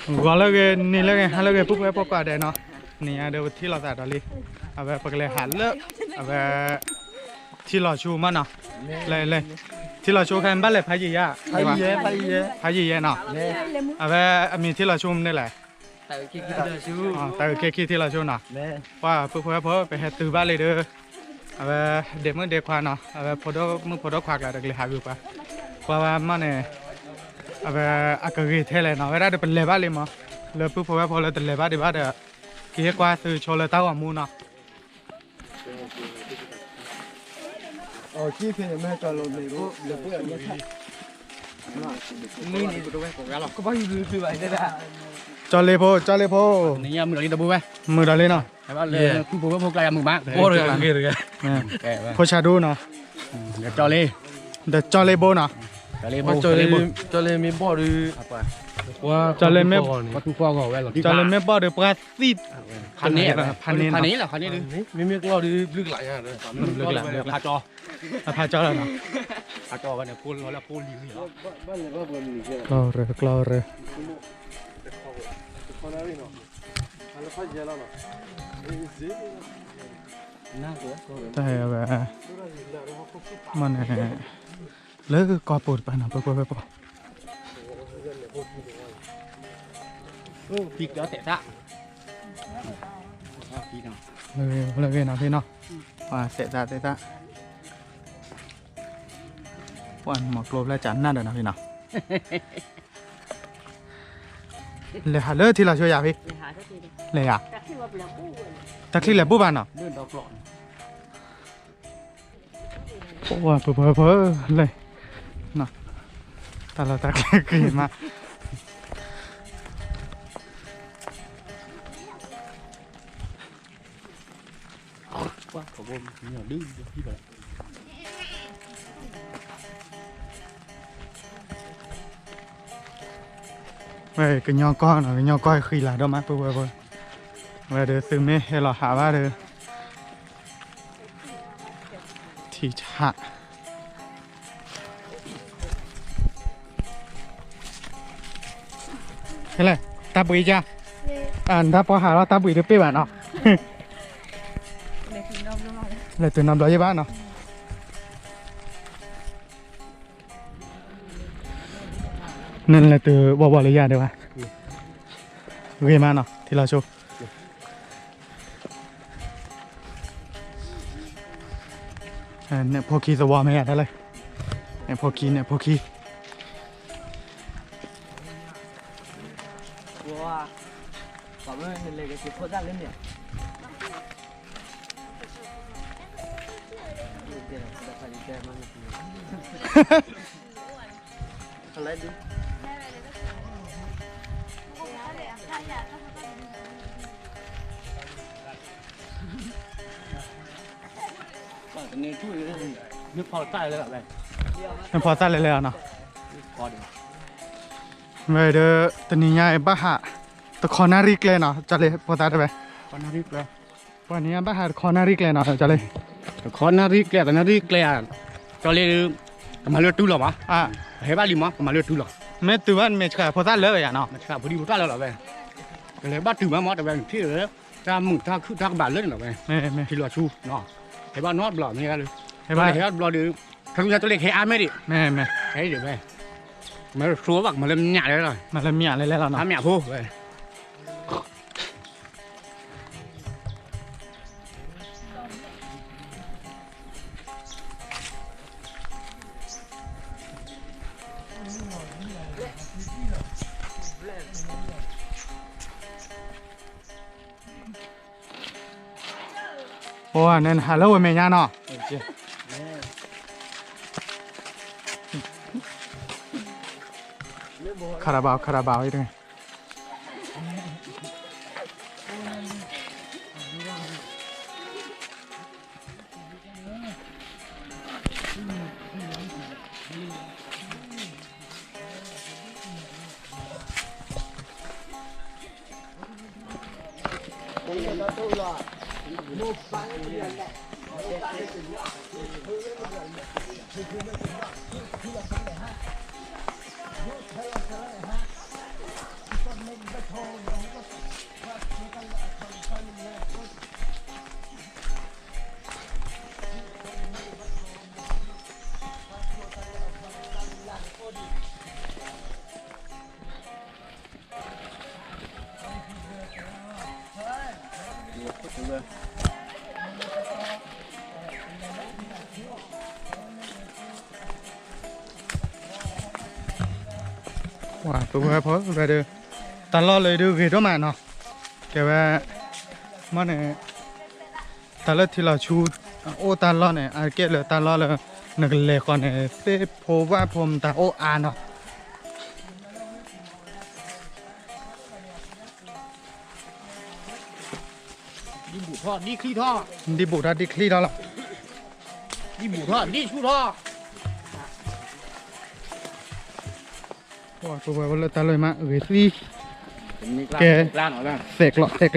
ဂီၤလၢအဂ့ၤ နံၤလၢအဂ့ၤ ဟါလၢအဂ့ၤ ပုၢ်ဖိဝဲၢ်ဖိကိးဂၤဒဲးနီၤ, နံၤညါဒီးပထံၣ်လိာ်သးဒီးလံ, အဝဲပကလဲၤဟးလၢ အဝဲ ထံလီၤဆူမးနီၤ, လၢ ထံလီၤဆူခဲအံၤ ဘၣ်လဲၤဖးယံာ်ယါ, ဖးယံာ်ယဲနီၤ, အဝဲအမံၤထံလီၤဆူမနုၤလဲၣ်, တၢ်အုးခ့ခံထံလီၤဆူနီၤ, ပှၤပုၢ်ဖိဝဲၢ်ဖိ ပဟဲတုၤဘၣ်လံဒီး အဝဲဒ့မုၣ်ဒ့ခွါနီၤ, အဝဲဖိဒိၣ်မုၣ်ဖိဒိၣ်ခွါကျါတကလုာ်ဟးဂုာ်ပှၤ, ပှၤဝဲမးန့ၣ် အဝဲအကဂ့ၤထဲလဲၣ်နီၤ, ဝဲဒၣ်ဒီးပလဲၤဘၣ်လံမး, လၢပုၢ်ဖိဝဲၢ်ဖိလၢတလဲၤဘၣ်ဒံးဘၣ်ဒီး ကဟ့ၣ်ကွၢ်သုဆိလၢတၢ်ဂီၤမူနီၤ. ကၠီလ့ဖိ ကၠီလ့ဖိ, မုာ်ဒီးလံနီၤ, ဖိဆးဒူနီၤ, ဒီးကၠီလ့ဘိနီၤ, ကၠီလ့မ့ၢ်ဘီၣ်ဒီး ပှၤသံၣ် ဖးန့ၢ်လီၤ, ဖးန့ၢ်လီၤ, ဖးန့ၢ်လီၤ, ဖးကၠီလီၤနီၤ, ဖးကၠီဝဲန့ၣ် ဖိလီၤလၢဖိလံၤလီၤ, ကျီၢ်ရၢ ကျီၢ်ရၢ တၢ်ဝဲ မ့ၢ်န့ၣ် လၢကီၢ်ပူၤတပၤနီၤ ပှၤပှၤပှၤ ဖံတဲသး လၢဂ့ၤနီၤဖံနီၤ ပှၤတဲသးတဲသး ပှၤမၤကျိဖျၢၣ်ကနၣ်ဒီးနီၤဖံနီၤ လဲၤဟးလၢထံလီၤဆိယၤဖံ လဲၤယၤ တၢ်ချံလဲၤဘူၣ်ဘၣ်နီၤ ပှၤပှၤပှၤလၢ တၢ်လီၢ်တၢ်ကျဲက့ၤမး ဝဲကညီကီၢ်နီၤ ကညီကီၢ်ဃံလၤဒိၣ်မး ပှၤပှၤပှၤ ဝဲဒီးသုမ့ၢ်ဟဲလီၤဟးဘၣ်ဒီး ထံဆး ဟဲလဲၣ် တၢ်ဘှံးယါ အတၢ်ပီၢ်ဟးလီၤ တၢ်ဘှံးတပ့ၢ်ဘၣ်နီၤ လဲၤတုၤနီတဘျီယဲဘၣ်နီၤ နလဲၤတုၤဘီဘီလၢယၤဒံးဘၣ် ဂ့ၤမးနီၤ ထံလီၤဆိ နဲၣ်ဖိခံသဝီမ့ၢ်ယၤတၢ်လၢ နဲၣ်ဖိခံ နဲၣ်ဖိခံ မ့ၢ်ဖီသၣ်လဲၣ်လဲၣ်နီၤ မ့ၢ်ဒီး တနံၤညါအံၤဘၣ်ဟး တခီနၣ်ရံၣ်ကျဲနီၤ ကၠီလ့ ဖိသၣ်တဲဝဲ ပှၤနံၤညါဘၣ်ဟးတခီနၣ်ရံၣ်ကျဲနီၤ ကၠီလ့ တခီနၣ်ရံၣ်ကျဲ တနၣ်ရံၣ်ကျဲ ကၠီလ့ ကမၤလၢတုၤလီၤမး ဟဲဘၣ်လံမး ကမၤလၢတုၤလီၤ မ့ၢ်တုၤဘၣ်နမဲာ်ဆှးဖိသၣ်လၢဝဲယၤနီၤ မဲာ်ဆှးဖိဒံဖိသၣ်လၢလီၤဝဲ ကလဲၤဘၣ်တုၤမးမး တဝဲနထံၣ်လၢ တၢ်မုာ်တၢ်ခုၣ်တၢ်ကဘၣ်လၢန့ၣ်လီၤဝဲ ထံလီၤဆူ ဟဲဘၣ်နီတဘျီမ့ၢ်ဂ့ၤလၢ ဟဲဘၣ်ဟဲဘၣ်တဘျီဒီး ခါဆူညါကၠီလ့ကဟဲအါမ့ၢ်ဒံး မ့ၢ်မ့ၢ် ဟဲဒံးဝဲ မ့ၢ်တသ့ဘၣ် ကမၤလၢမညၣ်လဲၣ်လီၤ မၤလၢမညၣ်လဲၣ်လဲၣ်လီၤနီၤ မညၣ်ဖိဝဲ အိၣ် နဟးလၢဝဲမဲာ်ညါနီၤ ခါရဘၣ် ခါရဘၣ်ဝဲတဂ့ၤ ပဝဲဖိဝဲဒၣ် တၢ်လီၢ်လၢဒုးဂ့ၤဒိၣ်မးနီၤ, ကဲဝဲ မ့ၢ်န့ၣ် တၢ်လၢထံလီၤဆူ အိၣ်တၢ်လီၢ်န့ၣ် အကဲလၢတၢ်လီၢ်လၢ နကလဲၤဃီန့ၣ် သ့ၣ်ဖိဝၣ်ဖိမတၤအိၣ်အါနီၤ. ဒ်ဘူးထီၣ်ဒ်ချံထီၣ်, ဒ်ဘူးထီၣ်ဒ်ချံထီၣ်လီၤ, ဒ်ဘူးထီၣ်ဒ်ဆူၣ်ထီၣ်. ပဝဲလၢတၢ်လီၢ်မး ဂ့ၤသံ, ကဲ သဲးကျီး သဲးကျီး, သ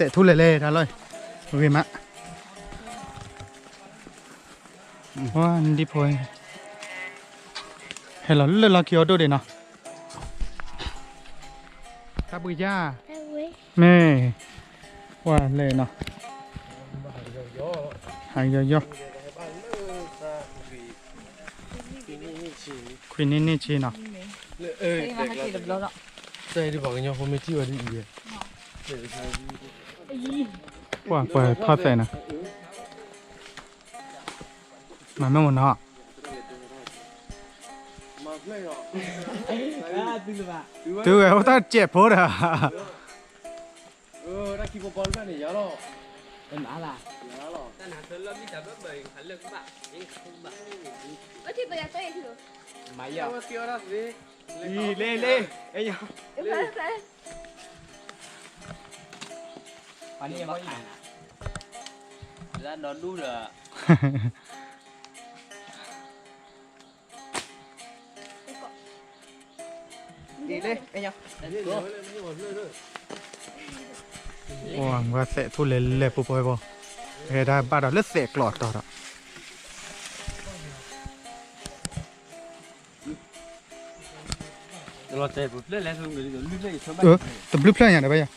ဲးထူလဲၤလဲၤတၢ်လီၢ်, ဂ့ၤမး, ဒ်ဖိ ဟဲလီၤလၢလီၢ်ခံအီၤဒိၣ်ဒံးနီၤ, တၢ်ဘှံးယါ, မ့ၢ် ပှၤလဲၤနီၤ, ဟးယီၤယီၤ, ခွံနံၣ်နံၣ်ဆံနီၤ, ပှၤပှၤထီၣ်သဲးနီၤ, မၤမ့ၢ်မနီၤ, တုၤဝဲအိၣ်တၢ်စဲးဖိဒီး ပှၤသဲးထူလဲၤလဲၤပူၤပူၤ, ဟဲဒၣ်ဘၣ်ဒီးလၢသဲးကျီးတီၤဒီး တဘျုးဖျၢၣ်ညါဒီးဘၣ်ယၤ,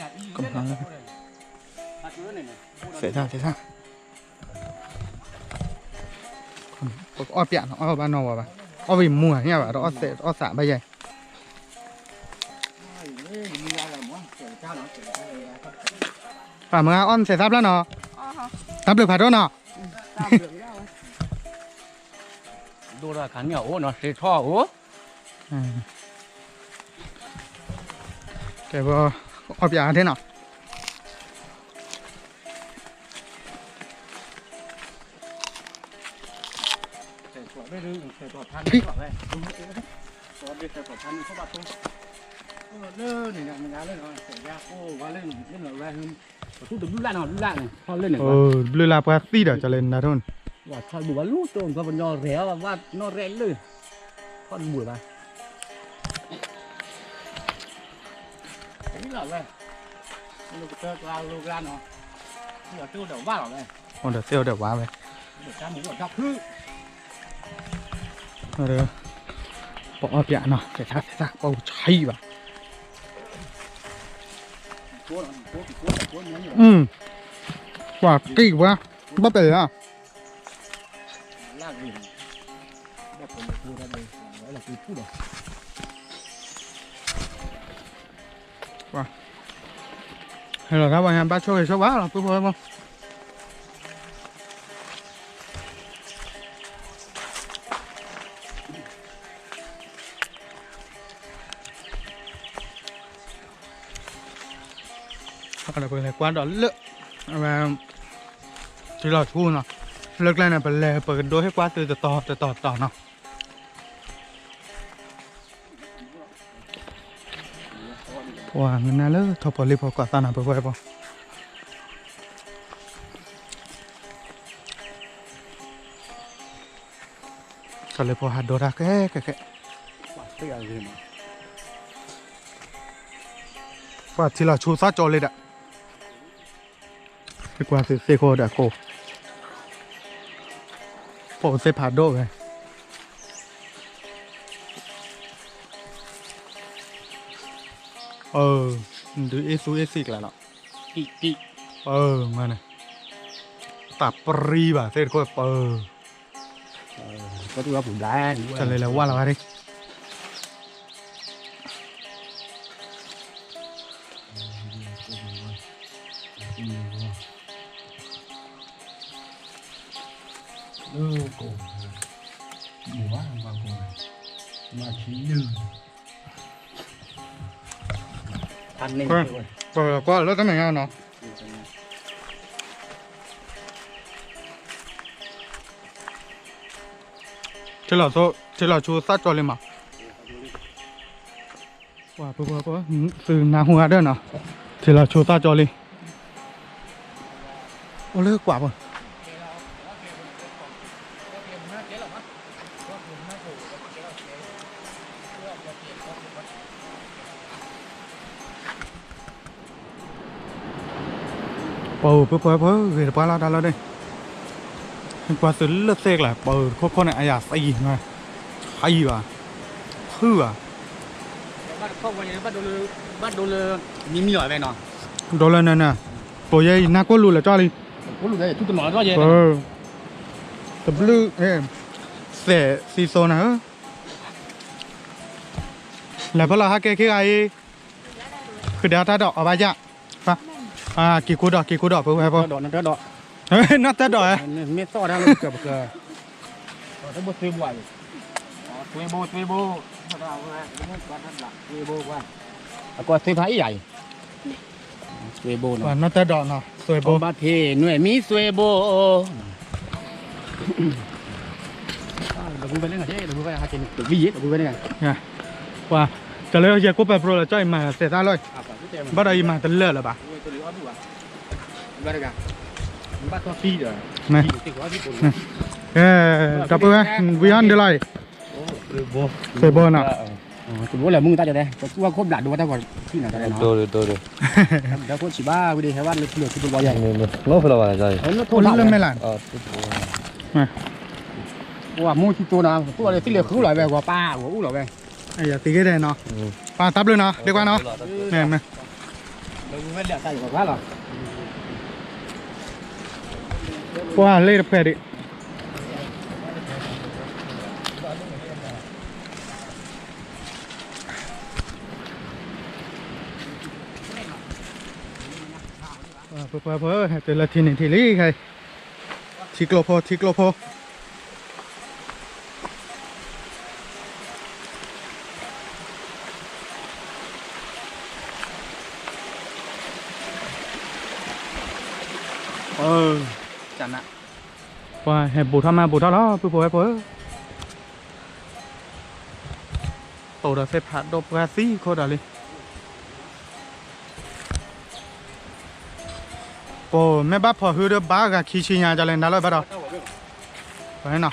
အိၣ်လီၤယၤ, သဲးထၣ်သဲးထၣ်, ပကအီၣ်ပၠးနီၤ အီၣ်ဘၣ်နီၢ်ဝဲဘၣ်, အီၣ်ဝံၤမူၤညါဘၣ်ဒီး အီၣ်သးဘၣ်ယဲၢ်, ပှၤမၤအီၣ်နသဲးသၣ်ဖျၢၣ်နီၤ, တၢ်ဘျုးဖးဒိၣ်နီၤ, ဒိၣ်တၢ်ခါန့ၣ်အအိၣ်နီၤ စ့ထီၣ်အိၣ်, ကဲ အီၣ်ပၠးထဲနီၤ တဘျုးလၢ်ပှၤသံဒီး ကလဲၤနၤထီၣ်န့ၣ်, ထီၣ်တဘူၣ်ဘၣ်လၢတိၢ်ပှၤကညီရဲၣ်ဘၣ်နီၢ်ရဲၣ်လၢ, ထီၣ်တဘူၣ်ဘၣ်, အိၣ်ဒီးသ့ၣ်အိၣ်ဒီးဝါဝဲ, ပအီၣ်ပၠးနီၤ သဲးထၣ်သဲးထၣ် ပှၤဆံးဘၣ်, ပှၤကံၢ်ဝဲ, ဘၣ်ပဲာ်ဧါ ဟဲလီၤတၢ်ဝဲညါဘၣ်ဆိၣ်ဂ့ၤဆိၣ်ဝါလီၤ ပုၢ်ဖိဝဲၢ်ဖိ, ပလဲၤကွၢ်ဒီးလၢ အဝဲ ထံလီၤဆူနီၤ, လၢကျဲန့ၣ် ပလဲၤပကဒိဟ့ၣ်ကွၢ်သုတတီၤတတီၤတတီၤနီၤ. ပှၤမနုၤလၢထီၣ်ပှၤလံဖီကွၢ်သးနၤ ပဝဲပှၤ ကလဲၤဖိဟးဒိတၢ်ကဲကဲကဲ, ပှၤထံလီၤဆူသီကၠီလံဒီး ကွၢ်သ့ၣ်သ့ၣ်ဃီဒီးကိး, ပိာ်သ့ၣ်ဖးဒိၣ်ဝဲ, အၢ, ဒုးအ့ၣ်သူအ့ၣ်သံကျါလီၤ, အၢ, မ့ၢ်န့ၣ်, တၢ်ပြံဘၣ်သ့ၣ်တခိၣ်ပၢ, တၢ်လဲၤလဲၤဝါလီၤဂၤဒၣ် ကွၢ်လၢတၢ်မဲာ်ညါနီၤ, ထံလီၤဆူသၣ်ကၠီလံမး, သုနၢ်ဟူဂၤဒၢနီၤ, ထံလီၤဆူသၣ်ကၠီလံ, အိၣ်လၢကွၢ်ပူၤ ပၢ်ဧၢ ပုၢ်ဖိဝဲၢ်ဖိ ဂ့ၤတပှၢ်လီၤတၢ်လီၤန့ၣ်, ကွၢ်သုလၢသ့ၣ်ကျါ ပၢ်ဧၢ တခိၣ်ခိၣ်န့ၣ် အယၤသံ, ဟံၣ်ဘၣ်, ဖုၣ်ဘၣ်, ဘၣ်ဒိလၢ, ဒိလၢနၤ, ပယဲအံၤနၢ်ကိၢ်လူၤလၢာ်ကၠီလံ, တဘျုး, သဲးသံသိနၤဧၢ, လဲၤဖဲလီၤဟးကဲခံဂၤအံၤ, ဃုာ်ဒီးတၢ်ဒိးအီၤဘၣ်ယၣ်, က့ၤကူဒီး က့ၤကူဒီး ပုၢ်ဖိဝဲၢ်ဖိ, နီၢ်တၢ်ဒိး, မ့ၢ်သီၣ်တၢ်လၢကပက, သွ့ဘိ, သွ့ဘိ, သွ့ဘိ, အကီသွ့ဖးအံၤယၤအံၤ, သွ့ဘိနီၤ, နီၢ်တၢ်ဒိးနီၤ သွ့ဘိ, ဘၣ်ဖ့နွဲၣ်မံသွ့ဘိ, ပှၤ, တၢ်လၢယဲကိးပၢၤပြိလၢာ်ကၠီအံၤ မၤသဲးသၣ်လီၤ, ဘၣ်ဒီးယမၤတလၢာ်လၢၤဘၣ်, ဒီပုၢ်ဝဲၢ်, ဝံၤအီၤဒ်လီၤအံၤ, သွ့ဘိနီၤ, တဘိလၢမုၢ်တၢ်ကတဲ, ပသူဝဲခိၣ်ဘျးဒိဝဲတၢ်ဂီၤထံၣ်နီၤတၢ်တဲနီၤ, ဒီးခိၣ်ဆံးဘၣ်ဝံၤဒီး ဟဲဘၣ်လၢဖုလၢဖုတဘီယဲ, လၢမဲာ်လၢ်, ပှၤမူထံတိနီၤ သူဝဲသ့ၣ်လၢဃုလီၤဝဲ ဂီၤပၢ်ဂီၤအူလီၤဝဲ, သံဂ့ၤဒဲးနီၤ, ပှၤတၢ်ဘျုးနီၤ ဒ့ကွၢ်နီၤ, ပှၤလ့တဖျဲးဒံး ပှၤဖိ ဟဲတုၤလၢထံန့ၣ်ထံလံ, ထံကျိဖိ ထံကျိဖိ, ပှၤဟဲဘူးထီၣ်မးဘူးထီၣ်လီၤ ပုၢ်ဖိဝဲၢ်ဖိဧၢ, တိၢ်ဒီးသ့ၣ်ဖးဒိၣ်ပှၢ်သံခိၣ်ဒီးလံ, ပမ့ၢ်ဘၣ်ဖီၣ်ဟုဒီးဘၣ်ဂၤခံဆံညါကလဲၣ် နၤလီၤဘၣ်ဒီး, ပနီၤ,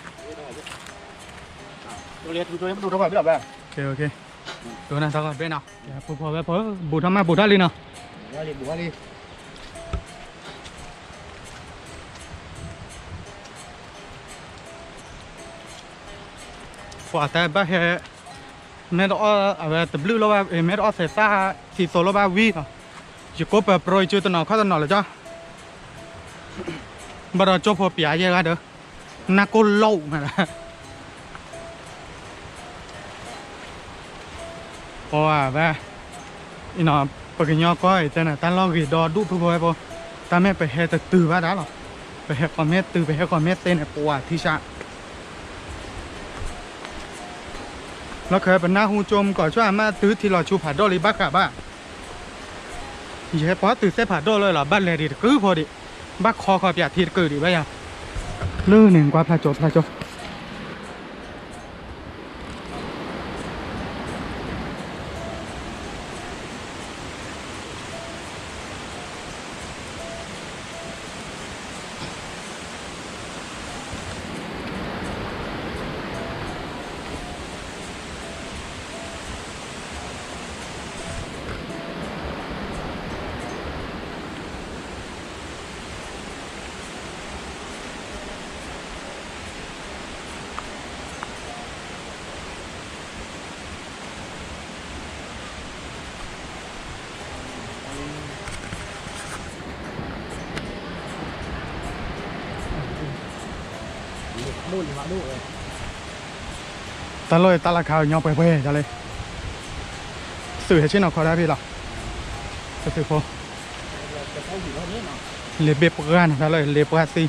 ဒိနၤတၢ်ဂီၤဘ့ၣ်နီၤ, ပုၢ်ဖိဝဲၢ်ဖိဧၢ ဘူးထီၣ်မးဘူးထီၣ်လံနီၤ. ပှၤတဲဘၣ်ဟဲ, မ့ၢ်တအီၣ်အဝဲတဘျုးလီၤဘၣ်, မ့ၢ်တအီၣ်သဲးသၣ်သံသိလီၤဘၣ်ဝံၤနီၤ, ယကိးပၢၤပြိယကၠိတနီၤခီၣ်တနီၤလၢာ်ကၠီ, ဘၣ်ဒီးကၠိဖိပျးယဲၢ်ဂၤဒီး, နၢ်ကိၢ်လိၣ်မးလၢ ပဝဲ, ပကညီကီၢ်အံၤတဲန့ၣ် တၢ်လီၢ်ဂ့ၤဒီဒူၣ် ပုၢ်ဖိဝဲၢ်ဖိ, တၢ်မ့ၢ်ပဟဲတတုၤဘၣ်ဒၣ်လီၤ, ပဟဲဃီၤမ့ၢ်တုၤ ပဟဲဃီၤမ့ၢ်သ့န့ၣ် ပှၤထံဆး လီၢ်ခၢၣ်ပနၢ်ဟူကၠိမုၢ်ကီၢ်ဆၣ်မးတုၤထံလီၤဆူဖးဒိၣ်လံဘၣ်ဃးဘၣ်, ယဟဲပှၤတုၤသဲဖးဒိၣ်လၢလီၤ ဘၣ်လဲၤဒံးတကုၤဖိဒံး, ဘၣ်ခီခီပၠးထံတကုၤဒံးဘၣ်ယၤ, လၢန့ၣ်ကွၢ်ဖျါကၠိဖျါကၠိ. တၢ်လီၢ်အံၤတၢ်လီၢ်ခါအညီပှဲၤပှဲၤဒ်လဲၣ်, သုးဟဲဆ့ၣ်နီၤခီဒၣ်ဖဲလီၤ, သုးဖိ, လ့ဘ့ၣ်ပှၢ်န့ၣ် တၢ်လီၢ်အံၤလ့ပှၢ်သံ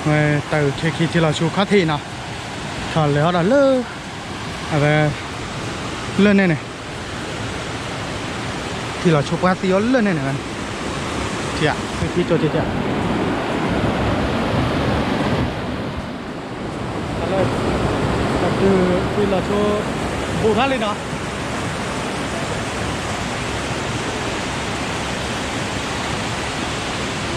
ဝဲတၢ်အုးထံခံ ထံလီၤဆူခီၣ်ထံးနီၤ, ထီၣ်လဲၤအီၤဒီးလၢ အဝဲ လၢန့ၣ်န့ၣ်, ထံလီၤဆူပှၢ်သံအီၤလၢန့ၣ်န့ၣ်, ထံ ထံကၠိကၠၢ လၢ တၢ်ဒုး ထံလီၤဆိ ဘူးထီၣ်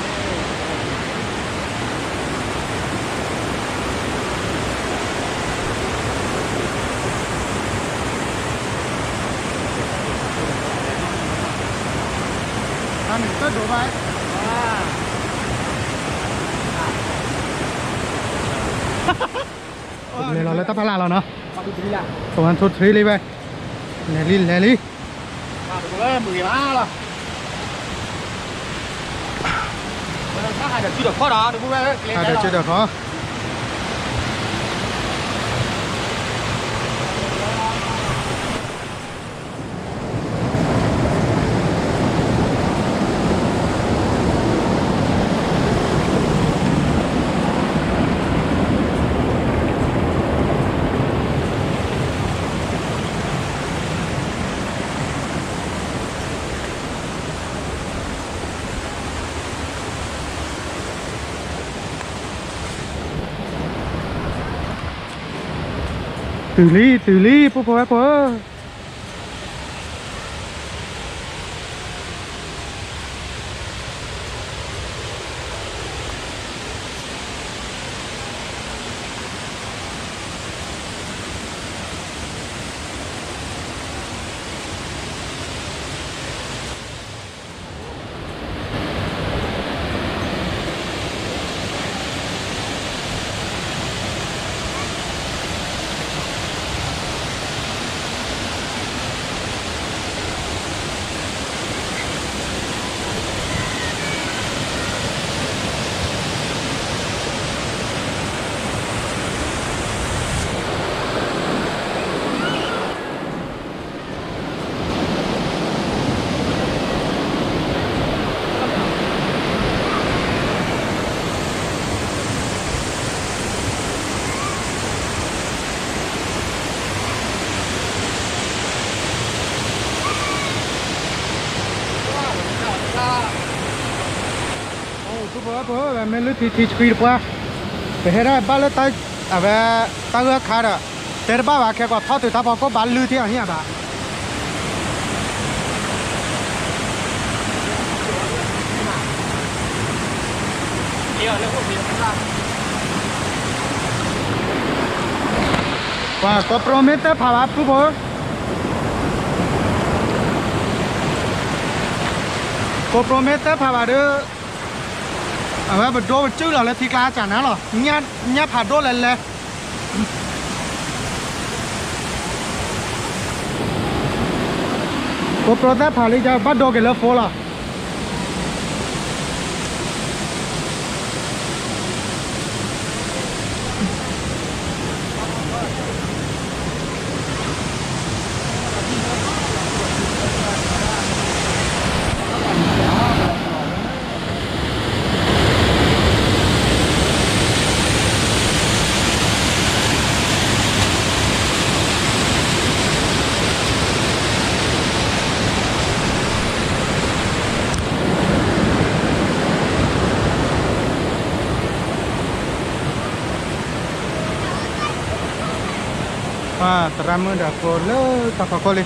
လံနီၤ. လဲၤလီၤလၢတၢ်ဖးလာ်လီၤနီၤ, one two three လံဝဲ, လဲၤလံ လဲၤလံ, ဟးဒီးစုဒီးခီ, တုၤလံ တုၤလံ ပုၢ်ဖိဝဲၢ်ဖိဧၢ. ပုၢ်ဖိဝဲၢ်ဖိဧၢ, မ့ၢ်လုၢ်ထံထံဆှံတပှၢ်, ပဟဲဒၣ်ဘၣ်လၢတၢ် အဝဲ တၢ်ဂၢၢ်ခါဒီး တဲတဘၣ်ဘၣ် ခဲကီးထီၣ်တုၤတၢ်ဖီခိၣ်ဘၣ်လုၢ်ထံအီၤဟံၣ်အဘၣ် ပှၤကိးပြိမ့ၢ်သၢဖးဘၣ်ပုၢ်ဖိ, ကိးပြိမ့ၢ်သၢဖးဘၣ်ဒီး အဝဲပဒိပစုၣ်လီၤလၢထံကျါစၢ်နၤလီၤ, ညၣ်ဖးဒိၣ်လဲၤလဲၤ ကိးပြိသၢဖးလံ ဘၣ်ဒိက့ၤလၢဖိလီၤ. သရၣ်မုၣ်ဒီးဖိလၢတၢ်ဖီခိၣ်လံ.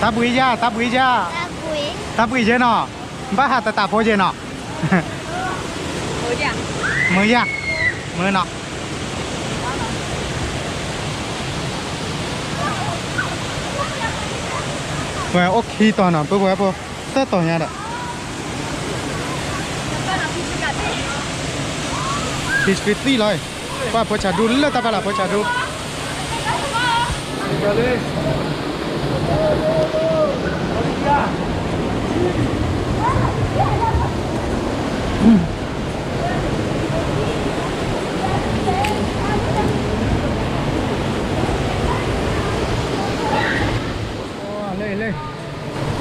တၢ်ဘှံးယၤ တၢ်ဘှံးယၤ တၢ်ဘှံးယဲနီၤ, ဘၣ်ဟးတတးဖိယဲနီၤ, မုာ်ယၤ မုာ်နီၤ, ဝဲအိၣ်ခံတီၤနီၤ ပုၢ်ဖိဝဲၢ်ဖိ, သၢတီၤညါဒီး History သံလီၤ, ပှၤဖိဆၣ်ဒူလၢတၢ်ဖးလၢ်ဖိဆၣ်ဒူ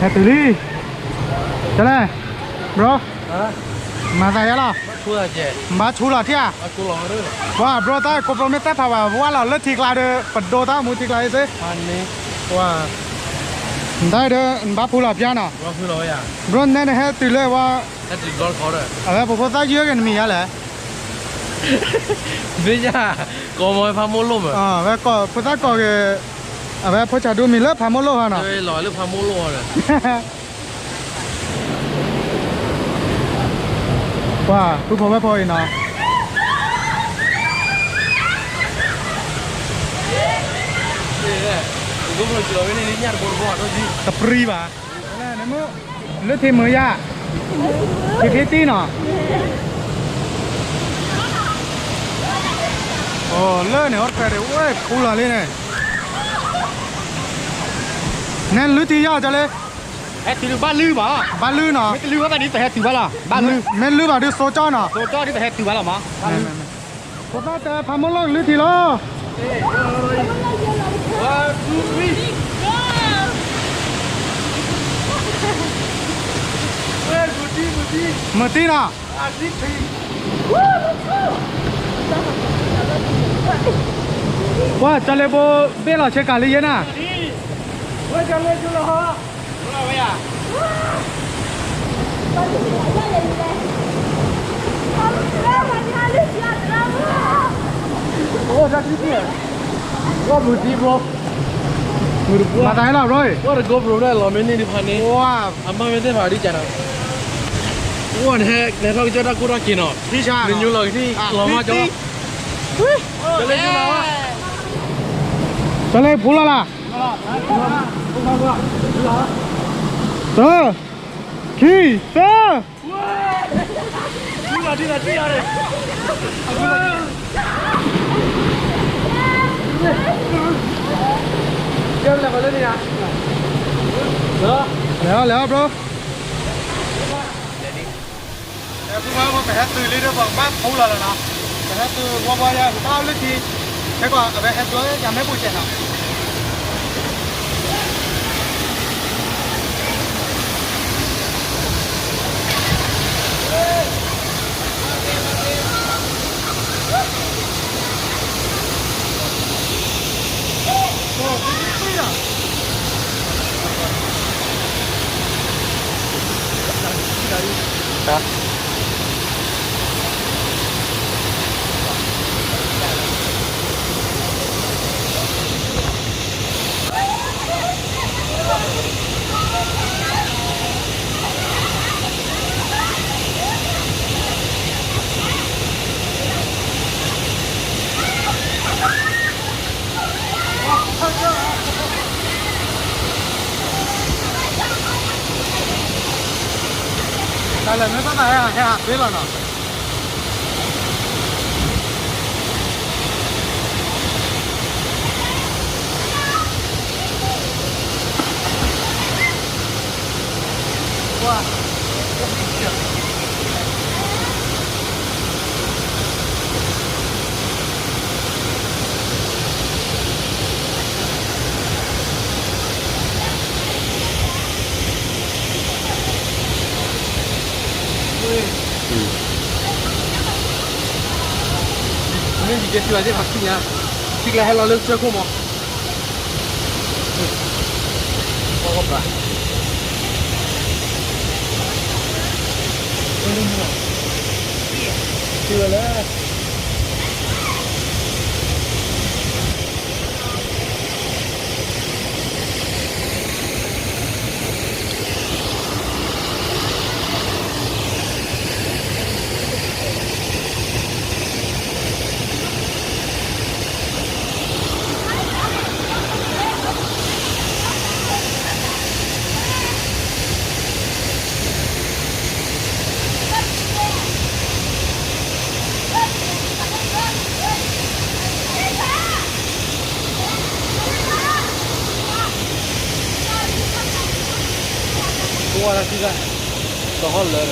ဟဲတုၤလံ, ကလဲၣ်, bro, မၤသးယါလီၤ, နဘၣ်ဆူလီၤထံဧါ, ပှၤ bro တၢ်ကိးပျိမ့ၢ်တၢ်ဖးဝဲ ပဝါလီၤလၢထံကျါဒီး ပဒိတၢ်မူထံကျါအံၤသ့, ပှၤ နတၢ်ဒီး နဘၣ်ဖူလီၤပျါနီၤ, bro နဲနဟဲတုၤလၢဝဲ အဝဲပဖိသၣ်ယုၢ်ဂ့ၤနမံၤယါလဲၣ်, မ့ၢ်ယါ, ကိးမ့ၢ်ဖးမိၢ်လိၣ်မး, ဝဲကိးဖိသၣ်ကိးဂ့ၤ, အဝဲဖိဆၣ်ဒူမံၤလၢဖးမိၢ်လိၣ်ဟီနီၤ, လၢဖးမိၢ်လိၣ်ဟီဒီး ပှၤ ပုၢ်ဖိဝဲၢ်ဖိအံၤနီၤ, တပြံဘၣ်, လၢထံမုာ်ယါ, ထံဖံတံၢ်နီၤ, အိၣ်လၢန့ၣ် ဟီတဖျဲးဒံး ဝဲဖူလီၤလံန့ၣ်, နဲလုၢ်ထံယါကလၢ ဟဲတုၤဘၣ်လုၢ်ဘၣ်, ဘၣ်လုၢ်နီၤ, မ့ၢ်တလုၢ်ဘၣ်ဒ်သိးဟဲတုၤဘၣ်လီၤ, ဘၣ်လုၢ်, မ့ၢ်လုၢ်ဘၣ်ဒ်သိးကၠီနီၤ, သိးကၠီဒ်သိးဟဲတုၤဘၣ်လီၤမး, ဘၣ်လုၢ်, ဖိသၣ်တဲဖးမိၢ်လိၣ်လုၢ်ထံလီၤ, မုၢ်တံၢ်နီၤ, ပှၤ ကၠီၤလ့ဘိ ဘ့ၣ်လီၤဆ့ကၤလံယဲနၤ, မၤသးဟဲလီၤ bro, ပှၤတ GoPro လီၤမ့ၢ်န့ၢ်ဒံးဖးန့ၣ်, အမၤမ့ၢ်သ့ၣ်ဖးဒ်ကနီၤ, အိၣ်နဟဲ နဟဲထီၣ်ကစၢၢ်တၢ်ကိၢ်တၢ်က့ၤနီၤ, နညိလီၤကထံၣ် လီၤမၢ်ကၠီ, ကၠီၤလ့ဖူလီၤလၢ်, တၢ, ခံ, သၢ လဲၤအီၤ လဲၤအီၤ bro, ပဟဲတုၤလံဒီး ပကဘၣ်ဖူလီၤလီၤနီၤ, ပဟဲတုၤဝီဝီယါ ပဘၣ်အီၣ်လၢထံ, ဟဲကီး အဝဲဟဲတုၤယါမ့ၢ်ပူၤစဲးနီၤ တၢ်လၢမ့ၢ်သၣ်သၣ်ဟဲဟးသ့လီၤနီၤ. မ့ၢ်ယကဲထံၣ်ဘၣ်သ့ၣ်ဖးခံညါ, ထံကျါဟဲလီၤလၢကစၢၢ်ခိၣ်မး. ထံၣ်ဝဲလၢ Thank you. ဝါဒၣ်သံဒၣ်, တဟီၣ်လၢာ်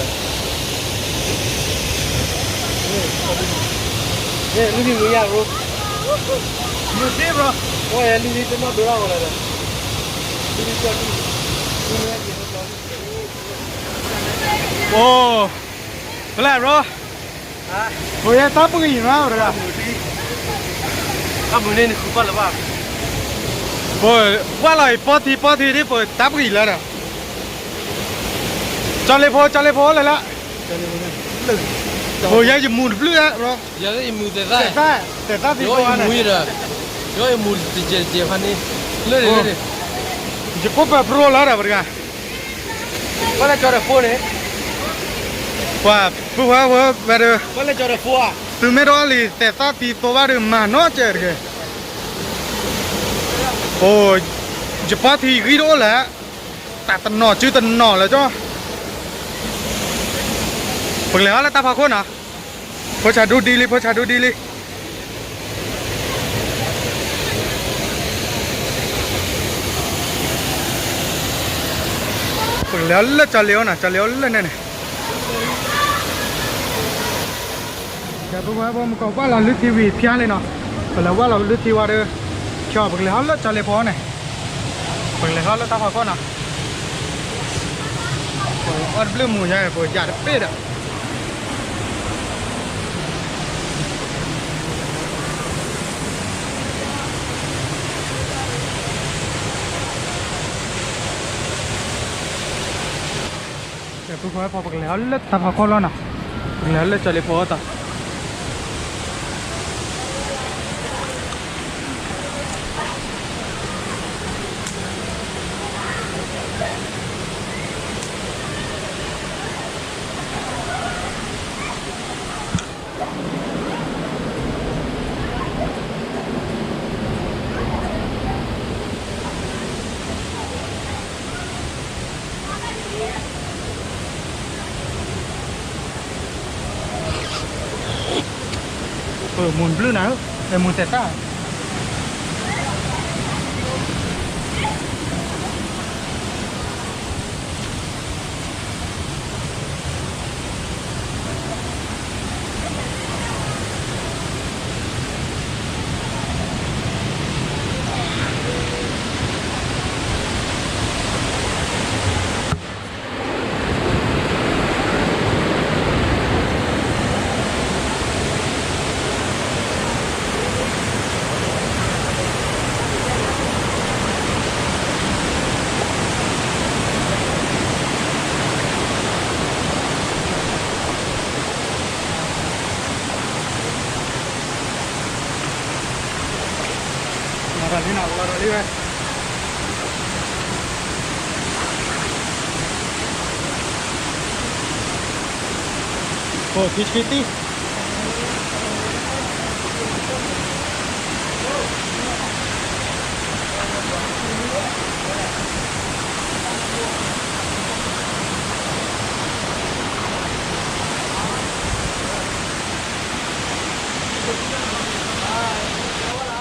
ဒီး, န့ၣ် လုၢ်ထံမုၢ်ယါ bro, မုၢ်သ့ bro, ဝဲယလုၢ်ထံတနီၣ်ဒိဒၣ်ဝဲလၢာ်ဒီး, လုၢ်ထံကၠီဒု, လုၢ်ထံကၠီဒု, အိ, ဖဲလဲၣ် bro, ပယဲတၢ်ပှံၤနီၤ တဂၤ, တၢ်မုၢ်န့ၣ်နဃုပၢ်လၢၤဘၣ်, ပဝဲလီၤအံၤ ပီထံပီထံဒ် ပတၢ်ပှံၤလၢာ်ဒီး, ကၠီလ့ဖိ ကၠီလ့ဖိလၢာ်လၢ, ပယဲယမူၤတဘျုးလၢာ် bro, သဲးသၣ်သံဖိန့ၣ်, ယမူၤတကဲးတကဲးဖဲန့ၣ်, ယကိးပၢၤ bro လၢာ်ဒီး ပတဂၤ, ပှၤလၢကၠီဒီးဖိန့ၣ်, ပှၤပုၢ်ဝဲၢ်ဝဲဒီး, ပှၤလၢကၠီဒီးဖိဧါ, သုမ့ၢ်တအီၣ်လံ သဲးသၣ်သံသိဘၣ်ဒီး မၤနီၢ်ကဲးတဂ့ၤ, အိ, ယပီထံဂံၢ်တအိၣ်လၢာ်, တၢ်တနီၤစုတနီၤလၢာ်ကၠီ, ပကလဲၤဟီၣ်လၢတၢ်ဖီခိၣ်နီၤ, ဖိဆးဒူဒ်လံ ဖိဆးဒူဒ်လံ. ပကလဲၤအီၤလၢကၠီလ့အအိၣ်နီၤ, ကၠီလ့အအိၣ်လၢန့ၣ်န့ၣ်, ကဲ ပဝဲဖိမုၢ်ကီး ဝဲလီၤလုၢ်ထံဝံၤဖျါလံနီၤ, ပလဲၤဝဲလီၤလုၢ်ထံဝံၤဒီး, ကၠီ ပကလဲၤဟီၣ်လၢကၠီလ့ဖိန့ၣ်, ပကလဲၤဟီၣ်လၢတၢ်ဖီခိၣ်နီၤ, အီၣ်တဘျုးမုၢ်ညါ ပယၤတပ့ၢ်ဒီး ကဲ ပဝဲဖိ ပကလဲၤအီၤလၢတၢ်ဖီခိၣ်လီၤနီၤ, ပကလဲၤအီၤလၢကၠီလ့ဖိအသး. မုၢ်ဘျုးနၤဧၢ, မုၢ်သဲးတၢ်. လီၤလံနီၤ, လီၤလံဝဲ. အိၣ် ထံဆှံတံၢ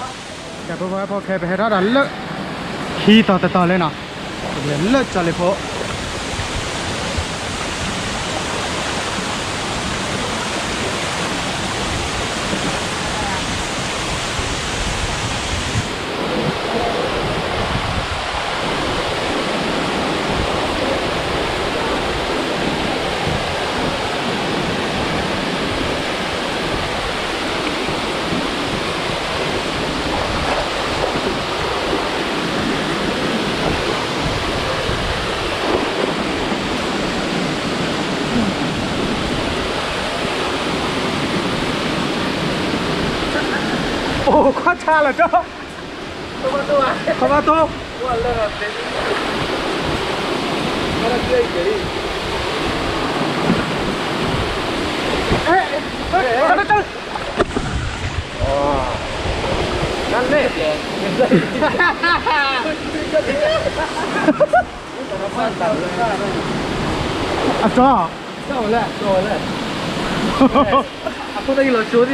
်. ကဲ ပဝဲဖိ ခဲ ပဟဲထီၣ်ဒီးလၢ ဟံးတီၤတတီၤလံနီၤ, လၢကၠီလ့ဖိ. အိၣ် ခွါဆါလၢာ်ကၠီ, ခွါဘၣ်တိၢ်, အဲ ခွါဘၣ်တိၢ်. နန့ၣ် အကၠီ, ကၠီဝဲလဲၣ်, ကၠီဝဲလဲၣ်, အဖိတဂၤလီၤကၠိသ့ၣ်, ကၠီ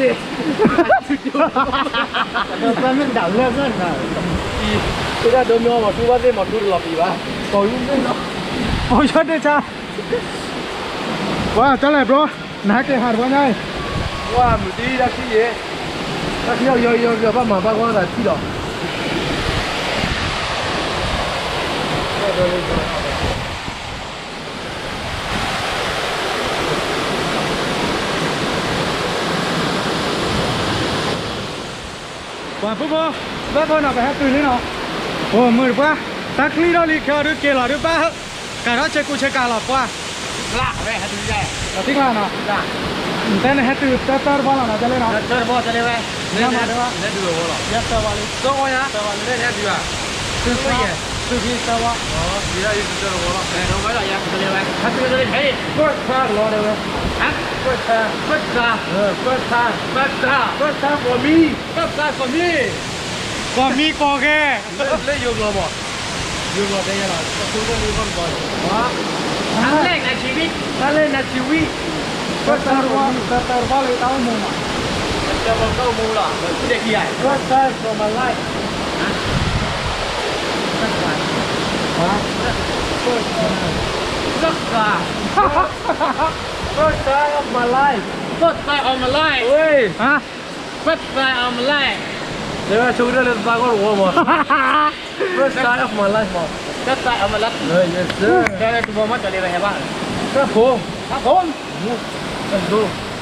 မ့ၢ်ဒၣ်လဲၣ်, ကၠီဒိၣ်မ့ၢ်မီၤထူဘၣ်သ့ၣ် မီၤထူတလီၤပံၤဘၣ်, ကီၤယူၢ်သ့ၣ်လီၤ. အိၣ်ယီၢ်ဒ့ၣ်ဆါ, ပှၤတၢ်လဲၣ်ဘျီ, နဟဲက့ၤဟးတပှၢ်ညါအံၤ, ပှၤမုၢ်တံၢ်တၢ်ခံယဲ, တၢ်ခံယီယီယီ ဘၣ်မၤဘၣ်ကွၢ်သးထံၣ်လီၤ. ပှၤပုၢ်ဖိ, ဘၣ်ဖိနီၤ ပဟဲတုၤလံနီၤ, အိၣ်မုာ်တပှၢ်, တၢ်ချံထီၣ်လံခဲအီၤဒုးက့ၤလီၤဒုးဘၣ်, ကးထီၣ်ဆ့ကူဆ့ကၤလီၤပှၢ်, သံကျါနီၤ, တဲနဟဲတုၤတၢ်တၢ်တပှၢ်လီၤနီၤ တၢ်လၢနီၤ, တၢ်တပှၢ်တၢ်လၢဝဲ, ယဲၢ်တၢ်ဝါလံ, တၢ်ဝါလံ, သုဖံတၢ်ဝါ, တၢ်ဝါလံ, တၢ်ဝါလံ, ဟဲတုၤလီၤဝဲ, first class လီၤတဲဝဲ, first class, first class, first class, first class for me, first class for me, ကိးမံကိးဂၤ, လၢယိၤကျိာ်မး, ယိၤကျိာ်တဲယဲလီၤ, တၢ်လၢနၤဆံဝံ, တၢ်လၢနၤဆံဝံ, first time for me, first time for me, တၢ်အိၣ်မူလီၤ, first time for my life, first time, first time of my life, first time of my life, first time of my life, တဲဝဲဆိကတၢၢ်လၢသးဂီၢ်တဝီမး, first time of my life မး, first time of my life, yes sir, တၢ်လၢတဝီမး တၢ်လၢဝဲဟဲဘၣ်, တၢ်ဖိ, တၢ်ဖိ, တၢ်ဖိ.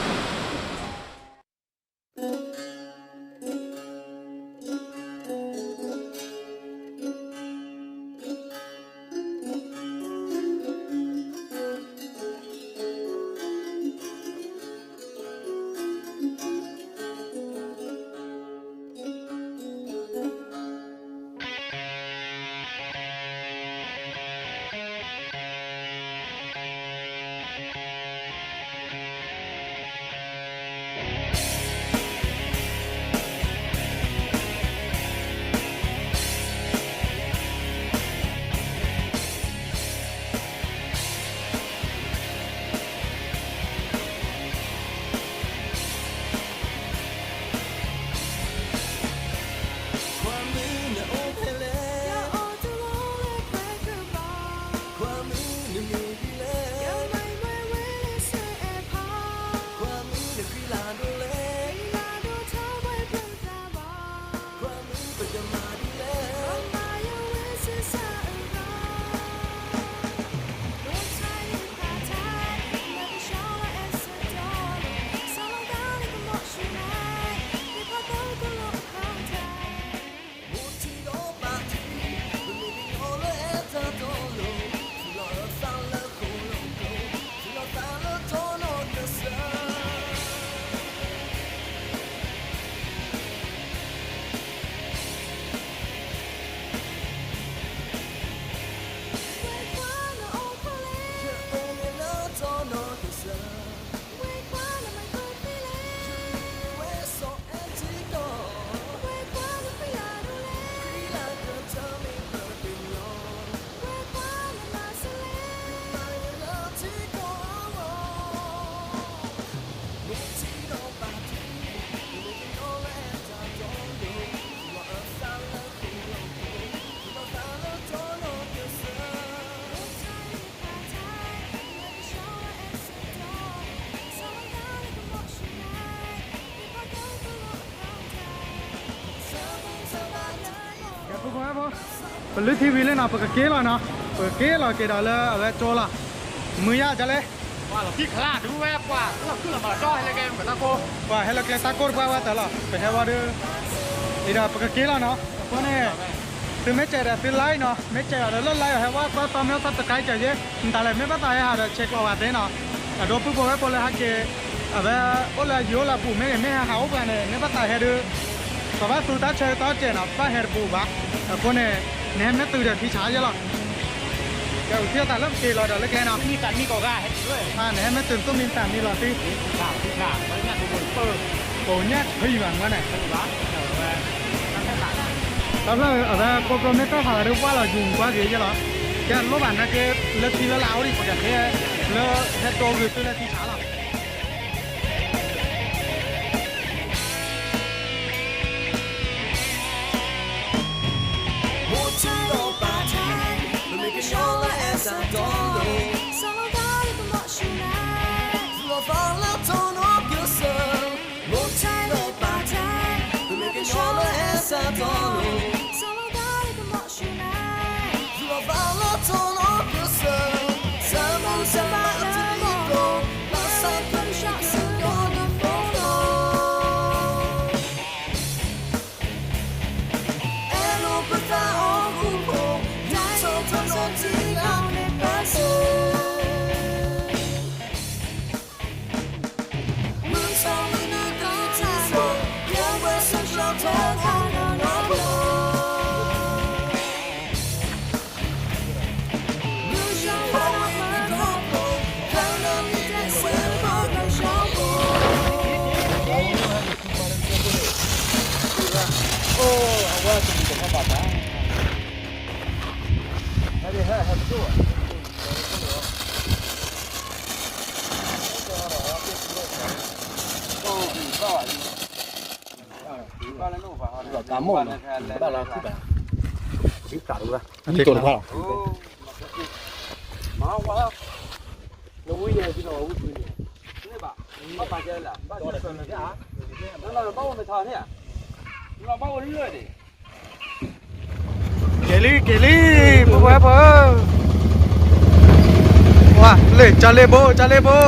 ကဲ ပုၢ်ဖိဝဲၢ်ဖိ, ပလုၢ်ထံဝံၤလံနီၤ ပကက့ၤလီၤနီၤ, ပကက့ၤလီၤက့ၤဒီးလၢအဝဲကၠိလီၤ, မုာ်ယါဒ်လဲၣ်, ပှၤလီၤဖံးခလါဒုးဝဲ ပှၤလီၤခုၣ်လီၤမၤတီၢ်ဟဲလၢကဲ ပတၢ်ကိၢ်, ပှၤဟဲလၢကျဲတၢ်ကိၢ်တပှၢ်ဝဲတၢ်လီၤ ပဟဲဝဲဒုး, အံၤဒီးပကက့ၤလီၤနီၤ, အဃိန့ၣ် သုမ့ၢ်စဲးဒီးသု like နီၤ, မ့ၢ်စဲးဒီးလၢ like အီၤဟဲဝဲကွၢ်သီမ့ၢ် subscribe ကၠီၤယ့, မတၤလဲၣ် မ့ၢ်ဘၣ်သးဟဲဟးဒီးဆဲးကျိးဝဲသ့နီၤ, အဒိပုၢ်ဖိဝဲၢ်ဖိလၢဟဲက့ၤ, အဝဲအိၣ်လၢယံၤအိၣ်လၢအပူၤမ့ၢ်ဂ့ၤ မ့ၢ်ဟဲဟးအိၣ်ပှၤန့ၣ် မ့ၢ်ဘၣ်သးဟဲဒုး, ပဘၣ်သူတၢ်ဆၢကတီၢ်စဲးနီၤ ပဘၣ်ဟဲတပူၤဘၣ်, အဃိန့ၣ် နဟဲမ့ၢ်တုၤဒီးထံဆးယဲလီၤ, ကဲထံၣ်သးလၢပက့ၤလီၤဒီးလၢကျဲနီၤ, မံသးမံကိးဂၤဟဲတုၤလၢ, နဟဲမ့ၢ်တုၤသူၣ်မံသးမံလီၤသံ, ကိးညၣ်ထံၣ်ဘၣ်မ့ၢ်န့ၣ်, တၢ်ဖျၢၣ်အဝဲကိးပျိမ့ၢ်တၢ်ဟးလီၤဒုး ဝၢ်လီၤယူၤကွၢ်က့ၤယဲလီၤ, ကဲလိၣ်ဘၣ်နာ်က့ လၢထံလၢလာ်အိၣ်ဒံး ပကဟဲ, လၢဟဲတိၢ်ဂ့ၤသုလၢထံဆးလီၤ. မ့ၢ် ကမိၣ်လီၤ, ဘၣ်လီၤခုၣ်ဘၣ်, ဒ်သးတဝဲ, အနံၣ်တိာ်တခွါလီၤ, မၤဝါ, နဝံၤန့ၣ်ကဘၣ်, ဘၣ်ပာ်ကဲလၢ, ဘၣ်အိၣ်မထါန့ၣ်, ဘၣ်အိၣ်လၢန့ၣ်, က့ၤလံ က့ၤလံ, ဖိဝဲဖိ, ဝါ, လၢ ကၢ်လ့ဘိ ကၢ်လ့ဘိ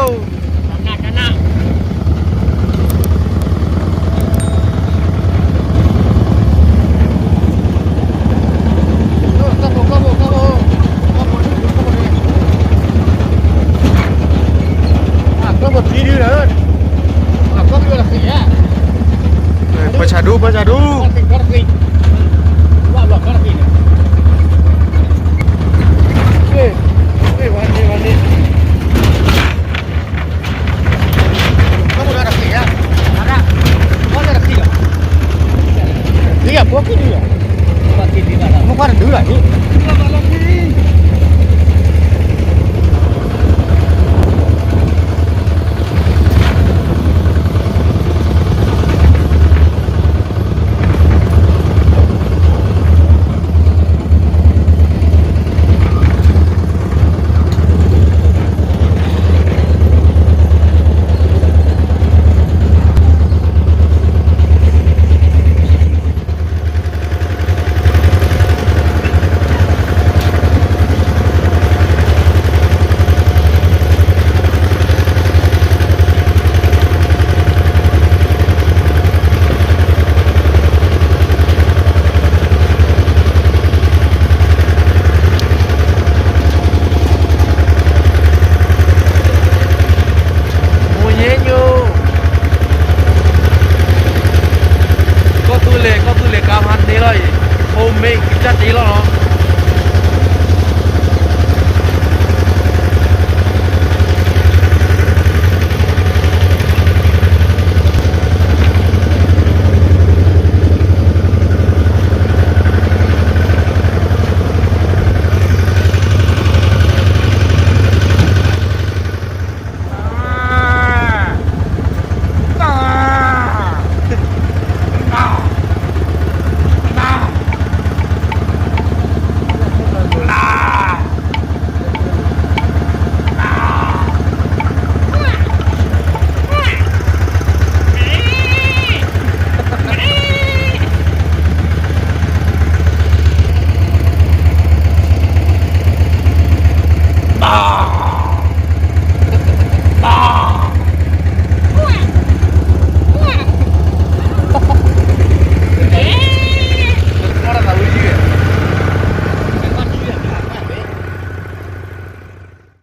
ပှၤဆၣ်ဒူ ပှၤဆၣ်ဒူ